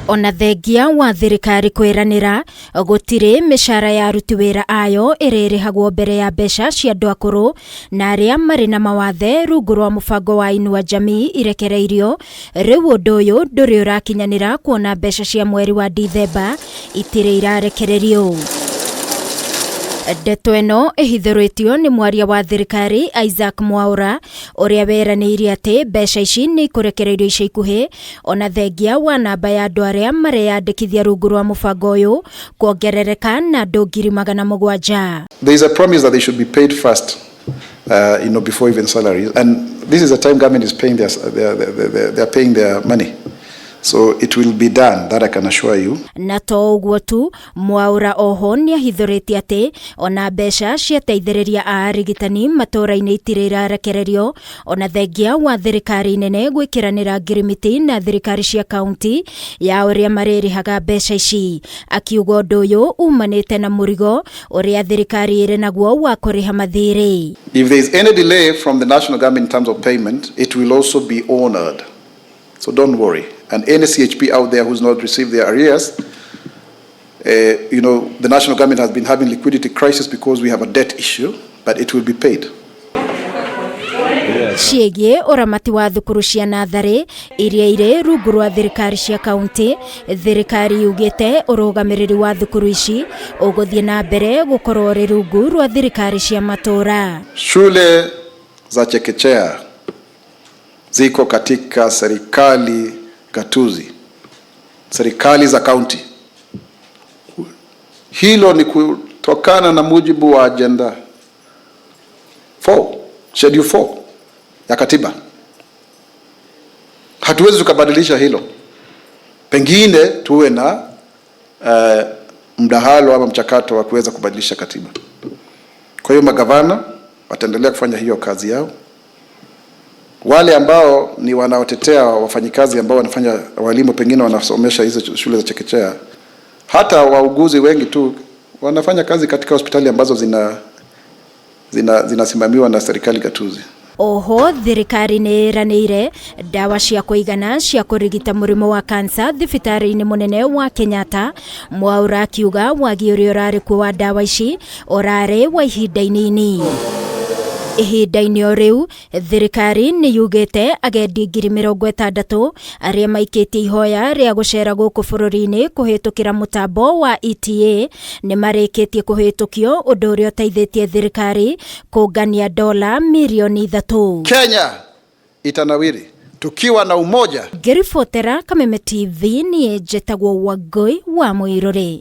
Ona thengia wa thirikari kwĩranĩra gũtirĩ mĩcara ya aruti wĩra ayo ĩrĩrĩhagwo mbere ya mbeca cia andũ akũrũ na arĩa marĩ na mawathe rungu rwa mũbango wa Inua Jamii irekereirio, rĩu ũndũ ũyũ ndũrĩ ũrakinyanĩra kuona mbeca cia mweri wa Dithemba itirĩ irarekererio. Ndeto ĩno ĩhithũrĩtio nĩ mwaria wa thirikari Isaac Mwaura ũrĩa weranĩire atĩ mbeca ici nĩ ikũrekererio ica ikuhĩ ona thengia wa namba ya andũ arĩa mareyandĩkithia rungu rwa mũbango ũyũ kuongerereka na andũ 700,000. There is a promise that they should be paid first, before even salaries. And this is the time government is paying their, they're paying their money. So it will be done, that I can assure you. Na to ũguo tu, Mwaura oho nĩ ahithũrĩtie atĩ ona mbeca cia teithĩrĩria a arigitani matũũra-inĩ itirĩ irarekererio ona thengia wa thirikari nene gwĩkĩranĩra ngirimiti na thirikari cia kaunti ya ũrĩa marĩrĩhaga mbeca ici, akiuga ũndũ ũyũ umanĩte na mũrigo ũrĩa thirikari ĩrĩ naguo wa kũrĩha mathirĩ. If there is any delay from the national government in terms of payment, it will also be honored. So don't worry. And any CHP out there who's not received their arrears, the national government has been having liquidity crisis because we have a debt issue, but it will be paid. Ciĩgiĩ ũramati wa thukuru cia natharĩ iria irĩ rungu rwa thirikari cia kaunti, thirikari yugĩte ũrũgamĩrĩri wa thukuru ici ũgũthiĩ na mbere gũkorwo ũrĩ rungu rwa thirikari cia matũũra. Shule za chekechea ziko katika serikali gatuzi, serikali za kaunti. Hilo ni kutokana na mujibu wa agenda 4, schedule 4 ya katiba. Hatuwezi tukabadilisha hilo. Pengine tuwe na mdahalo ama mchakato wa kuweza kubadilisha katiba. Kwa hiyo magavana wataendelea kufanya hiyo kazi yao. Wale ambao ni wanaotetea wafanyikazi ambao wanafanya walimu, pengine wanasomesha hizo shule za chekechea, hata wauguzi wengi tu wanafanya kazi katika hospitali ambazo zinasimamiwa na serikali gatuzi. Oho thirikari nĩ ĩranĩire ndawa cia kũigana cia kũrigita mũrimũ wa kansa thibitarĩ-inĩ mũnene wa Kenyatta. Mwaura akiuga wagi ũrĩa ũrarĩ kuo wa ndawa ici ũrarĩ wa ihinda inini. Ihinda-inĩ o rĩu, thirikari nĩ yugĩte agendi 60,000 arĩa maikĩtie ihoya rĩa gũcera gũkũ bũrũri-inĩ kũhĩtũkĩra mũtambo wa ETA nĩ marĩkĩtie kũhĩtũkio, ũndũ ũrĩa ũteithĩtie thirikari kũngania dola mirioni 3. Kenya itanawiri tukiwa na umoja. Ngĩribotera Kameme TV, niĩ njĩtagwo Wangũi wa Mũirũrĩ.